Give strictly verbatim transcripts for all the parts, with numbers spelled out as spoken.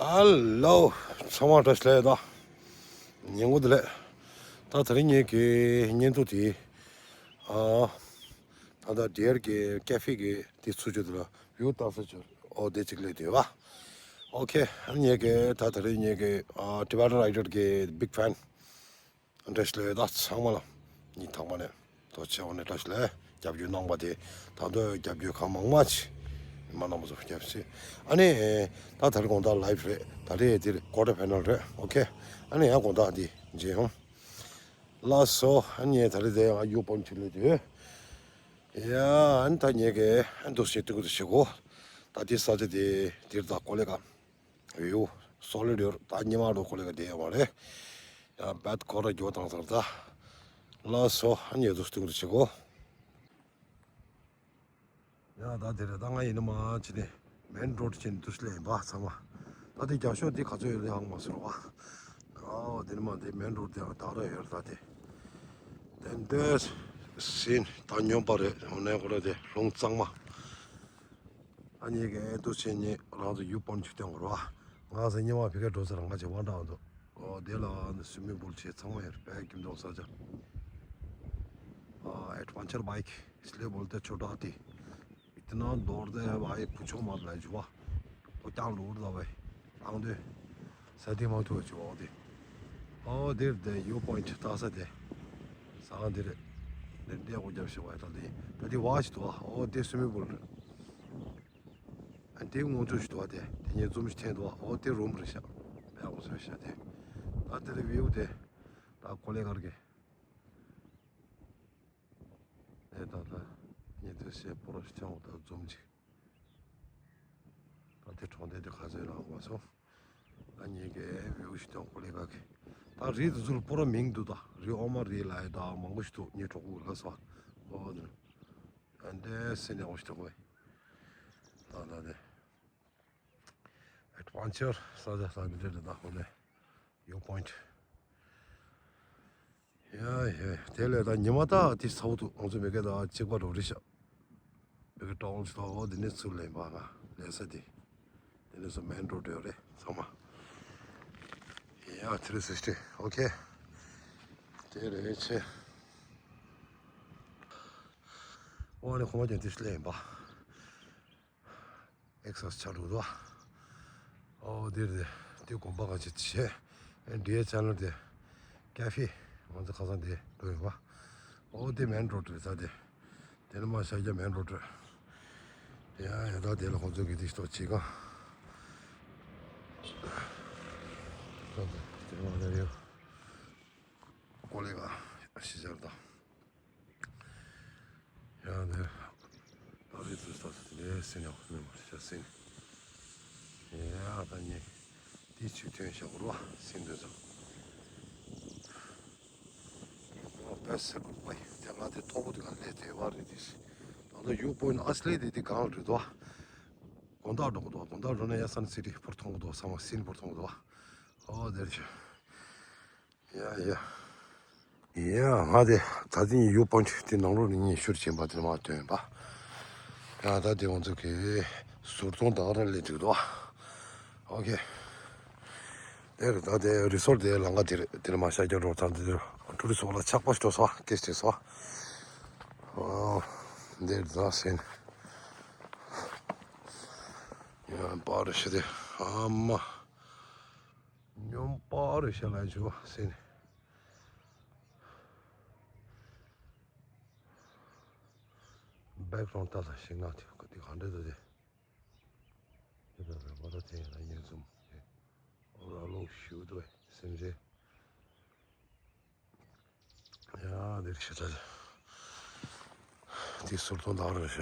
ཧེ་ལོ། ཚང་མ་བཀྲ་ཤིས་བདེ་ལེགས། ཉིན་གུང་བདེ་ལེགས། ད་དེ་རིང་ངེད་ཀྱི་བརྙན་ཐུང་དེ། ཨ། ད་ལྟ་ཌི་ཡར་གྱི་ཀེ་ཕེ་གི་དེ་ཚུར་བཅུག་དེ་ལ་བིའུ་ཏག་ས་བཅུག་ཨོ་དེ་གཅིག་ལས་དེ་བ། ཨོ་ཁེ། ཨ་ངེད་ཀྱི་ད་དེ་རིང་ངེད་ཀྱི་ཨ་ཊི་བེ་ཊན་རའི་ཌར་གྱི་བིག་ཕེན། བཀྲ་ཤིས་བདེ་ལེགས། ད་ཚང་མ་ལ་ཉིན་ཐང་པ་ནས་ཐུགས་རྗེ་ཆེ། འོ་ནས་བཀྲ་ཤིས་བདེ་ལེགས། རྒྱབ་སྐྱོར་གནང་བ་དེ་ད་དུང་རྒྱབ་སྐྱོར་གང་མང་མང་ཅིག་མ་གནང་བ་ཚོ་རྒྱབ་སྐྱོར། ཨ་ནི་ད་དེ་རིང་དགོང་དག་ལའིབ་རེད། ད་རེས་དེ་ཀོ་ཊར་ཕའི་ནལ་རེད། ཨོ་ཁེ། ཨ་ནི་ཡང་དགོང་དག་དེ་མཇལ་ཡོང་། ལགས་སོ། ཨ་ནི་ད་རེས་དེ་ཡང་ཡུ་པོན་ཆུ་ལས་དུས། ཡ། ཨ་ནི་ད་ངེད་ཀྱི་ཨ་འདུག་སེ་སྟོན་གྱི་འདུག་བྱེད་གོ། ད་དེ་ས་ཆ་དེ་དེར་ད་ཀོ་ལེ་ག་བིའུ་སོ་ལིཌ་ཡོད། ད་ཉི་མ་རུ་ཀོ་ལེ་ག་བསྡད་ཡོད་མ་རེད། ཡ་བེད་ཁོ་ར་རྒྱུ་བཏང་ཚར་ད། ལགས་སོ། ཨ་ནི་འདུག་སེ་སྟོན་གྱི་འདུག་བྱེད་གོ། ཡ་ད་དེ་རེད། ད་ང་ཡིན་ན་མ་ཅི་ནས་མེན་རོ་ཌི་ཅན་དུ་སླེབས་ཡིན་པ་ཚང་མ། ད་དེ་རྒྱབ་ཕྱོགས་དེ་ག་ཚོད་ཡོད་ལེ་ཧང་མ་ཟེར་བ། ཨོ་དེ་ནི་མ་དེ་མེན་རོ་ཌི་དེ་ཡང་དག་ར་ཡོད་རེད། ད་དེ་དེ་འདྲ་ཟིན་ད་སྨྱོན་པ་རེད། འོ་ནས་ཁོ་ར་དེ་ལུང་གཙང་མ། ཨ་ནི་གི་ཨེ་ཏུ་ཆེ་ནི་རང་ཚོ་ཡུ་པོན་ཆུ་སྟོན་གོ་ར་བ། ང་ཚོ་ཉི་མ་ཕི་ཀ་འགྲོ་ཚར། ང་ཚོ་དབང་གྲགས་འདུག་ཨོ་དེ་ལ་ནི་སུ་མི་པུལ་ཆེ་ཚང་མ་ཡོད་རེད། དཔེ་སྐྱིད་མདོག་ས་ཆ། ཨ་ཨེ་ཌི་ཝེན་ཅར་བྷའི་ཀི་སླེ་བོལ་ཏེ་ཆོ་འདྲ་དེ། དེ་ན་མདོར་དེ་བའི་བུ་ཆུང་མ་ལ་འཇུ་བ། ཨོ་ཀྱང་ལུར་ལ་བའི་ཨང་དེ། ས་དེ་མ་ཐུ་བ་འཇུ་བ་ཨོ་དེ། ཨོ་དེར་དེ་ཡུ་པོན་ཆུ་ལྟ་ས་དེ། ས་ཨང་དེ་རེད། དེ་འདྲའི་ཨོ་རྒྱབ་ཤི་བ་ད་དེ། ད་དེ་བ་ཞིག་འདུག་ཨ། ཨོ་དེ་སུ་མི་པུལ་རེད། ཨ་དེ་ངོ་ཚོ་ཞིག་འདུག་ཨ། དེ་དེ་ཉིད་འཛུམ་ཞིག་འཐེན་འདུག་ཨ། ཨོ་དེ་རུམ་རེད་ཤག་དཔེ་ཨོ་ཚོ་ཤག་དེ། ད་དེ་རེད་བིའུ་དེ། ད་ཀོ་ལེ་གར་གི། ཨེ་ད་ད། ཉེ་དུ་སེ་པོ་རོ་ཤི་ཐེངས་འོ་ད་འཛུམ་ཅིག་ད་དེ་གྲོང་སྡེ་དེ་ག་ཚོད་ལ་འོང་བ་སོང་། ད་ཉེ་གེ་བིའུ་ཞིག་ཐོན་ཀོ་ལེ་ག་གི། ད་རི་དེ་ཚོ་ལ་པོ་ར་མིང་འདུག་ད་རི་ཨོ་མ་རི་ལ་ཡ་ད་མང་པོ་ཞིག་འདུག་ཉེ་གྲོགས་པོ་ལ་སོ། ཨོ་དེ། ཨ་འདྲ་སེ་ནས་འོ་ཞིག་ཐོག་བས། ད་ད་དེ། ཨེ་ཌི་ཝེན་ཅར་ས་ཆ་ས་འདི་འདྲ་རེད། ད་ཧོ་ལེ་ཡུ་པོན་ཆུ། ཡ་ཡ་དེ་ལས་ད་ཉི་མ་ད་དེ་ཚ་བོ་འདུག་ང་ཚོ་མི་སྐད་ད་གཅིག་པ་འགྲོ་རེད་ཤག་མི་སྐད་ཀྲོང་ཞིག་ད་ཧོ་དེ་ནས་ཚུར་ལེན་པ་ང་ལས་ས་དེ། དེ་ནས་སུ་མེན་རོ་ཌི་ཡོད་རེད་ཚང་མ། ཡ་ཐི་རི་སིག་སི་ཊི་ཨོ་ཁེ། དེ་རེད་ཆེ། ཨོ་ནི་ཁོ་མ་ཀྱང་དེ་ལེན་པ། ཨེག་སོ་སི་ཆ་འགྲོ་དོ། ཨོ་དེ་རེད། དེ་དགོན་པ་ག་ཅིག་བྱས། ཨེ་འདྲའི་ཆ་ལ་དེ། ཀེ་ཕེ། ང་ཚོ་ཁ་སང་དེ་འགྲོ་ཡོད་པ། ཨོ་དེ་མེན་རོ་ཌི་རེད་ས་དེ། དེ་ནི་མ་ཤར་རྒྱག་མེན་རོ་ཌི་རེད། ཡ་ཡ་ད་དེ་ལ་ཁོང་ཚོ་གི་དེ་ཞིག་ཏོ་བྱེད་ག་ད་དེ་དེ་ལ་དེ་ཡོད། ཀོ་ལེ་ག་ཤི་ཆར་དང་། ཡང་ནས་ད་རེས་དུས་ད་ལས་སེ་ནས་མེད་མ་ཤ་སེ་ནས། ཡང་ད་ཉེ་དེ་ཆུ་ཐོན་ཤག་རོ་སེ་འདི་ཚོ། ཨོ་པེ་སེ་གུ་པའི་དེ་ང་དེ་ཐོག་པོ་དེ་ག་ལས་དེ་བ་རེད་དེ། ད་ལོ་ཡུ་པོན་ཨ་སི་ལེ་དེ་དེ་གང་རེད་དོ། དགོང་དག་འགྲོ་གི་འདུག་དགོང་དག་འགྲོ་ན་ཡ་སན་སི་ཊི་ཕུར་མཐོང་གི་འདུག་ས་མ་སིན་ཕུར་མཐོང་གི་འདུག་ཨོ་དེར་ཆུ། ཡ་ཡ། ཡ་ང་དེ་ད་ཐེངས་ཡུ་པོན་ཆུ་དེ་ནང་ལོགས་ནས་ངས་ཤུར་ཕྱིན་པ་དེ་མ་ཐོན་པ། ཡ་ད་དེ་ང་ཚོ་གི་ཟུར་ཐོང་དག་ར་ལས་འདུག་དོ། ཨོ་ཁེ། དེ་རེད། ད་དེ་རི་སོར་དེ་ལང་ཀ་དེ་རེད། དེ་ལ་མ་ཤར་རྒྱག་རོགས་ཚང་དེ་ཊུ་རི་སི་ཊི་ལ་ཆགས་པ་ཞིག་འགྲོ་སོ་ཀེ་སི་ཊི་སོ། ཨོ་དེ་རེད་ད་སེན། ཡ་པར་ཤི་དེ་ཨ་མ། སྨྱོན་པ་རེད་ཤག་ལ་ཞུ་བ་ཟེར་ནས། བེག་རོན་ཌི་ལྟ་ས་ཞིག་ན་དེ་ག་དེ་ག་འདྲ་འདུག་དེ། དེ་ལ་རེ་བ་ད་དེ་ཡང་ཡིན་སོང་། ཨོ་ར་ལོ་ཞུ་འདུག་ཟེར་རེད། ཡ་འདིར་ཤི་ཚ། དེ་ཟུར་ཐོན་དག་རེད་ཤག་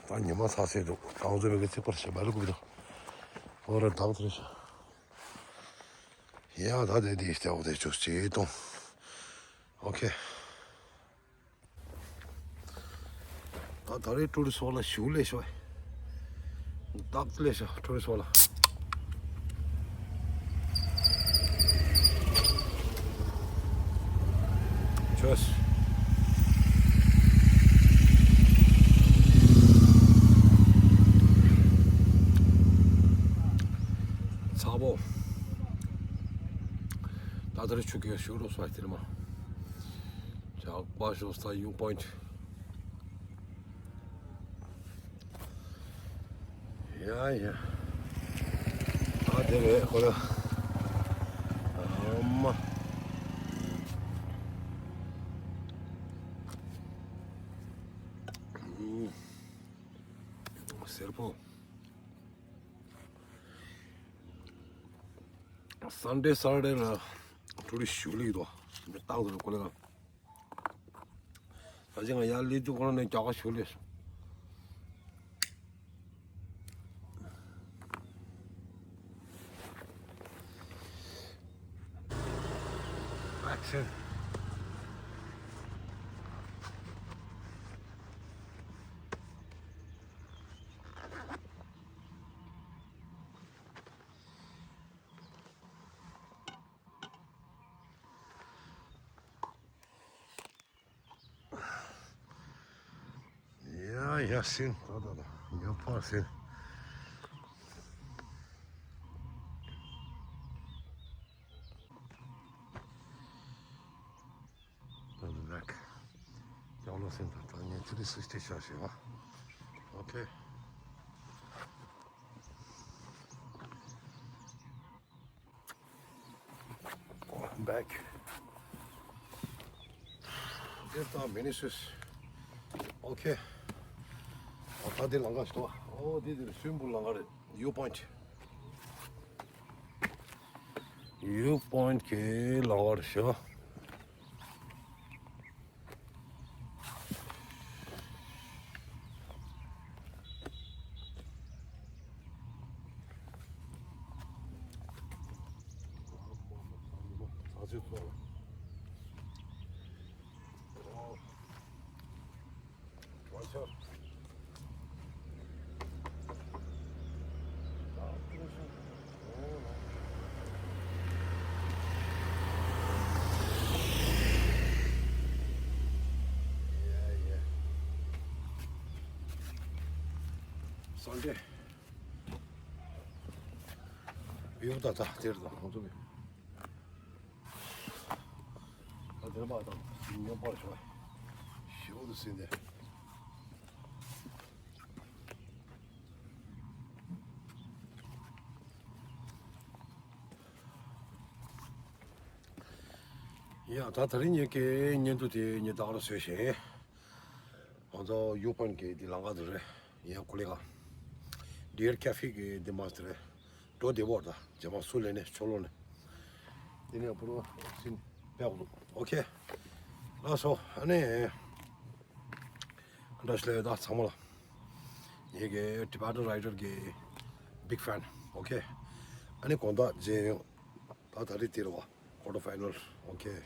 ད་ཉི་མ་ཚ་སེ་འདུག་ད་ང་ཚོ་མི་གི་ཚིག་པར་ཤི་བ་ལ་ཀུ་འདུག་ཨོ་ར་དག་ཚར་ཤག་ཡ་ད་དེ་དེ་ཤ་འོ་དེ་ཅུ་ཅེ་ཏོང་། ཨོ་ཁེ། ད་ད་རེས་ཊུ་རི་སི་ཝ་ལ་ཞུ་ལས་ཤོག་ད་ལས་ཤོག་ཊུ་རི་སི་ཝ་ལ། Cheers. ཐག་པོ། ད་ལྟ་རེ་ཆུ་གེ་ཞུ་རོ་སོ་དེར་མ། ཇག་པ་ཞོ་ས་ཡུ་པོ་ཡིན་ཊི། ཡ་ཡ། ཨ་དེ་རེད་ཁོ་ར། ཨ་མ། སེར་པོ། སན་ཌེ་སར་ཌེ་ལ་ཊུ་རི་སི་ཞུ་ལི་དོ། མི་བཏང་དུ་ཁོ་ལ། ད་ཅི་ང་ཡར་ལི་དུ་ཁོ་ནས་རྒྱ་གར་ཞུ་ལི། Action. ཡ་ཡ་སིན་ད་ད་ད་ཉོ་ཕར་སིན། ད་ད་ད་ཀྱང་ལོ་སིན་ད་ད་ཉན་ཆུ་རི་སུ་སྟེ་ཤ་ཤེ་བ། ཨོ་ཁེ། Back. འདིར་དང་མི་ནི་སུས། ཨོ་ཁེ། ཨ་ད་འདི་ལང་ཀ་ཞོ། ཨོ་འདི་འདིར་སུན་པུར་ལང་ཀ་རེད། ཡུ་པོ་ཡིན་ཊི། ཡུ་པོ་ཡིན་ཊི་གི་ལང་ཀ་རེད་ཤོ། སན་ཌེ། བིའུ་ད་ད་དེར་དང་ཁོང་ཚོ་གི། ད་དེར་མ་དང་སིང་ཉོ་པར་ཤོག་ཞེའུ་དུ་སིང་དེ། ཡ་ད་ད་རིང་ངེད་ཀྱི་བརྙན་ཐུང་དེ་ངས་ད་ག་རང་བཟོས་ཤིང་། ང་ཚོ་ཡུ་པོ་ཡིན་ཊི་གི་འདི་ལང་ཀ་དུ་རེད། ཡང་ཀོ་ལི་ག་ཌི་ཡར་ཀེ་ཕི་གི་འདི་མ་སྟེ་རེད། འགྲོ་བདེ་བོར་ད་རྗེས་མ་སུ་ལས་ནས་ཆོ་ལོ་ནས། འདི་ནས་པུ་རོ་སིན་པེག་ལུ། ཨོ་ཁེ། ལགས་སོ་ཨ་ནི། འདྲ་ཞིག་ལས་ད་ཚང་མ་ལ། ངེད་ཀྱི་ཊི་བེ་ཊན་རའི་ཌར་གི་བིག་ཕེན། ཨོ་ཁེ། ཨ་ནི་དགོང་དག་མཇལ་ཡོང་། ད་ད་རེས་དེ་རེད་བ། ཀོ་ཊར་ཕའི་ནལ། ཨོ་ཁེ།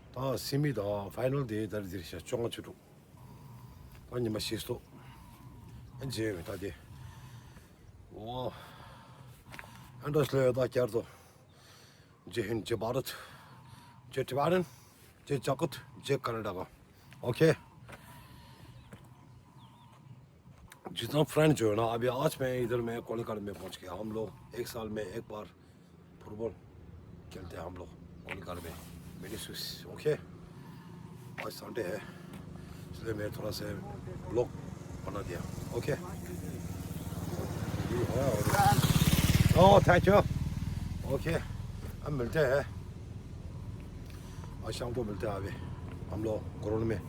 ད་སི་མི་དང་ཕའི་ནལ་དེ་ད་རེས་དེ་རེད་ཤག་བཅོ་ལྔ་བཅུ་དྲུག་ད་ཉི་མ་ཤེས་སོ། ཨ་མཇལ་ཡོང་ད་དེ། ཨོ། ཨ་འདྲ་ཞིག་ལས་ད་བསྐྱར་དུ། जय हिंद, जय भारत, जय टिबेटन, जय जगत, जय कर्नाटका। ओके। जितना फ्रेंड जो है ना, अभी आज मैं इधर में कोलिकाल में पहुंच गया। हम लोग एक साल में एक बार फुटबॉल खेलते हैं हम लोग कोलिकाल में, मिनी स्विस। ओके। आज संडे है, इसलिए मैं थोड़ा सा ब्लॉग बना दिया। ओके। ओह, थैंक यू। ओके, अब मिलते हैं। आज शाम को मिलते हैं अभी। हम लोग ग्राउंड में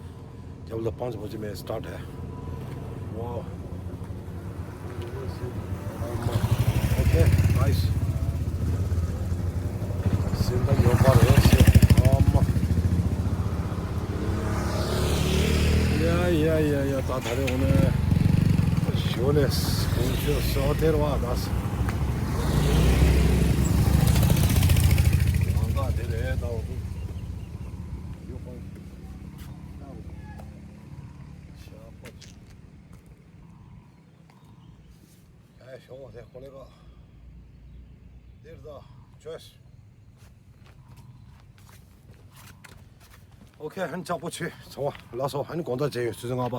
केवल पाँच बजे में स्टार्ट है। वाह। Okay, nice. Simba yobar ya se. Ama. Ya, ya, ya, ya, ta tare one. Jones, kunchu soter wa das. Anga dere da o. Yobar. ཨེ་ཤོག་དེ་ཁོ་ལེ་རོ། འདིར་དོ། ཅོས། ཨོ་ཁེ། ཧན་ཅག་པོ་ཆེ་ཚོ་བ་ལ་སོ། ཧན་གོང་ད་ཇེ་ཡོད་སུ་ང་པ་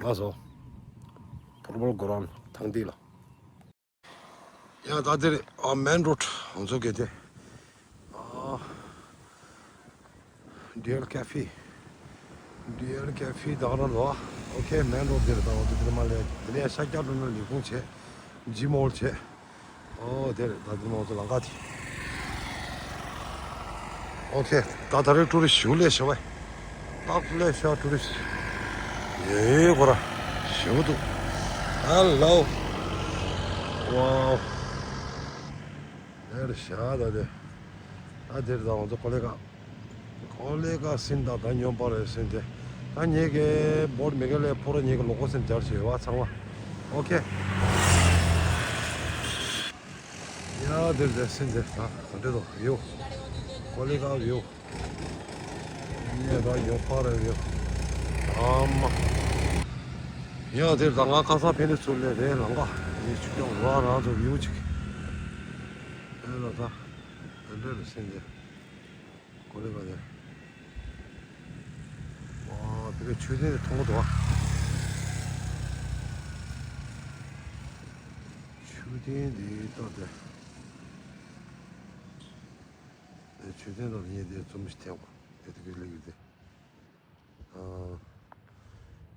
ལ་སོ། ཕུར་བུར་གོ་རོན་ཐང་ཏི་ལ། ཡང་ད་འདིར་ཨ་མེན་རོ་ཌི་ང་ཚོ་གི་དེ། ཨ། ཌི་ཨེལ་ཀེ་ཕི། ཌི་ཨེལ་ཀེ་ཕི་དང་ར་ལོ། ཨོ་ཁེ། མེན་རོ་ཌི་འདིར་དང་འོ་དེ་འདིར་མ་ལས་དེ་ནས་ཤ་རྒྱག་འགྲོ་ན་ལས་ཁུངས་བྱས། ཇི་མོལ་བྱས། ཨོ་དེར་ད་འདིར་མ་འོ་ཚོ་ལང་ཀ་དེ། ཨོ་ཁེ། ད་ད་རེས་ཊུ་རི་སི་ཊི་ཞེ་པོ་སླེབས་ཤག་བས། སྟག་སླེབས་ཤག་ཊུ་རི་སི་ཊི། ཡེ་གོ་ར། ཞེ་པོ་འདུག་ཧེ་ལོ། ཝའོ། དེར་ཤ་ད་དེ། ད་དེར་ད་འོ་ཚོ་ཀོ་ལེ་ག་ཀོ་ལེ་ག་སིན་ད་ད་ཉོན་པ་རེད་སིན་དེ། ད་ངེད་ཀྱི་བོར་མི་ག་ལས་ཕོ་ར་ངེད་ཀྱི་ལོ་ཀོ་སིན་སྦྱར་བྱེད་བ་ཚང་མ། ཨོ་ཁེ། ཡ་དེར་དེ་སིན་དེ་ད་ག་འདྲེ་དོ་ཡོ། ཀོ་ལེ་ག་ཡོ། ངེད་ད་ཉོན་པ་རེད་ཡོ། ཨ་མ། ཡ་དེར་ད་ང་ཁ་སང་ཕན་ནི་ཚུར་ལས་རེད་ལང་ཀ་ཡེ་ཆུ་ཀྱང་ར་རང་ཚོ་ཡོ་ཅིག་ཨེ་ལ་ད་ག་འདྲེ་རེད་སིན་དེ། ཀོ་ལེ་ག་ལེ། ཝ། བི་ལེ་མཆོད་རྟེན་དེ་མཐོང་གི་འདུག་བ། མཆོད་རྟེན་དེ་ལྟ་སྟེ། དེ་མཆོད་རྟེན་དང་ཉེ་དེ་རྩོམ་གཞི་འཐེན་དགོས། དེ་དེ་གི་ལེགས་ཡོད་དེ། ཨ།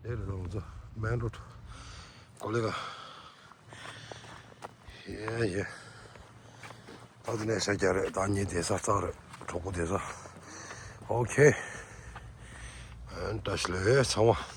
ཨེ་རེད་ལོ་ང་ཚོ་མེན་རོ་ཌི། ཀོ་ལེ་ག་ཡེ་ཡེ། ད་དེ་ནས་ཤ་རྒྱག་རེད། ད་ངའི་བསྡད་ས་རྩ་རེད། གྲོགས་པོ་བསྡད་ས། ཨོ་ཁེ། ཨན་བཀྲ་ཤིས་བདེ་ལེགས་ཚང་མ།